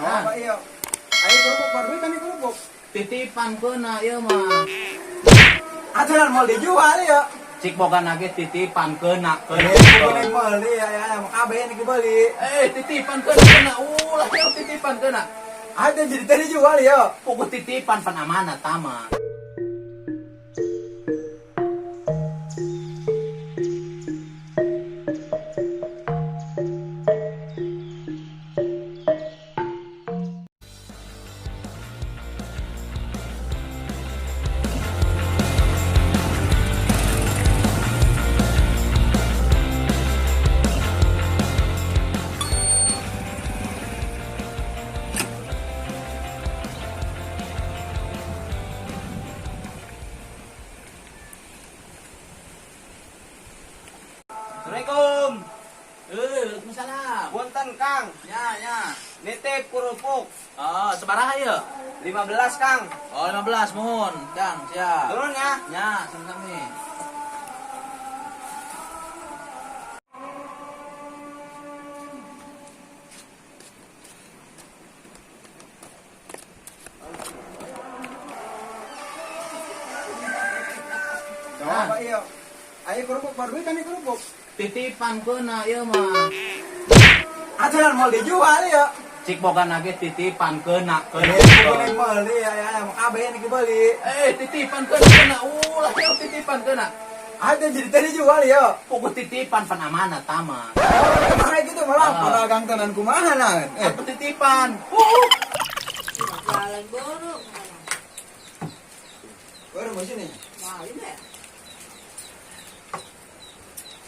Coba iya. Ayo kerupuk baru kan kerupuk. Titipan keuna ieu mah. Aturan mau dijual ya. Cik boga nage titipan keuna keuna. Boleh beli ya ya mau kabeh nih beli. Eh titipan keuna keuna ulah ieu titipan keuna. Ada jadi tadi jual ya. Puguh titipan pan amanah tama. Assalamualaikum. Waalaikumsalam. Punten Kang, Ya, ya. nitip kerupuk Oh, sabaraha ieu? 15 Kang. Oh, 15 mohon. Kang, siap. Turun ya. Ya, sami-sami. Coba iya. Ayo kerupuk baru kan kerupuk. Titipan keuna ieu mah. Aturan mau dijual ya. Cik boga nage titipan keuna keuna. Boleh beli ya ya mau kabeh nih beli. Eh titipan keuna keuna ulah ieu titipan keuna. Ada jadi tadi jual ya. Puguh titipan pan amanah tama. Kayak gitu malah pedagang tenan kumaha nah. Apa titipan? Jalan borok. Baru mau sini. Malu ya.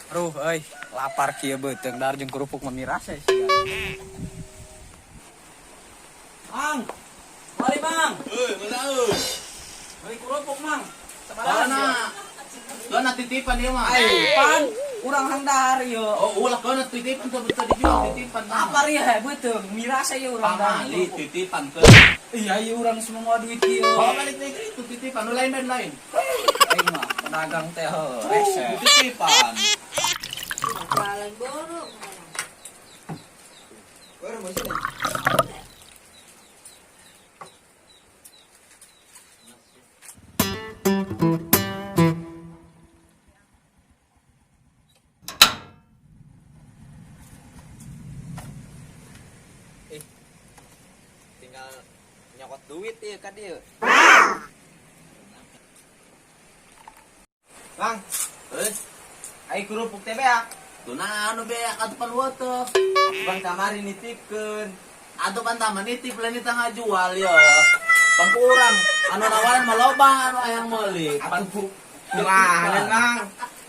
Aduh, euy, lapar kieu beuteung dar jeung kerupuk mah mirasa sih. Mang. Mari, Mang. Euy, mana euy? Beli kerupuk, Mang. Mana? Keuna titipan ieu mah. Ai, pan urang hang dahar ieu. Oh, ulah keuna titipan teu betul dijual titipan. Lapar ya beuteung, mirasa ieu urang dahar. Pamali titipan keuna. Iya, ieu urang semua duit ieu. Oh, balik deui itu titipan nu lain dan lain. Aing mah pedagang teh heuh, rese. Titipan. Jalan borok. Baru mau sini. Tinggal nyokot duit ieu ka dieu. Bang, Eh, Ai kerupuk teh beak. tuh nah anu beak atuh pan weuteuk. Bang kamari nitipkeun. Atuh pan tama nitip lain kita ngajual ya. Pan ku urang anu nawaran mah loba anu hayang meuli. Pan Atuh kumaha Mang?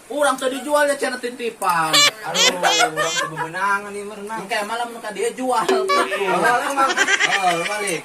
urang teu dijual ya cenah titipan. Aduh, urang teu bebenangan ieu mah, Mang. Engke malam nu ka dieu jual gitu. Oh, Mang. Oh, balik.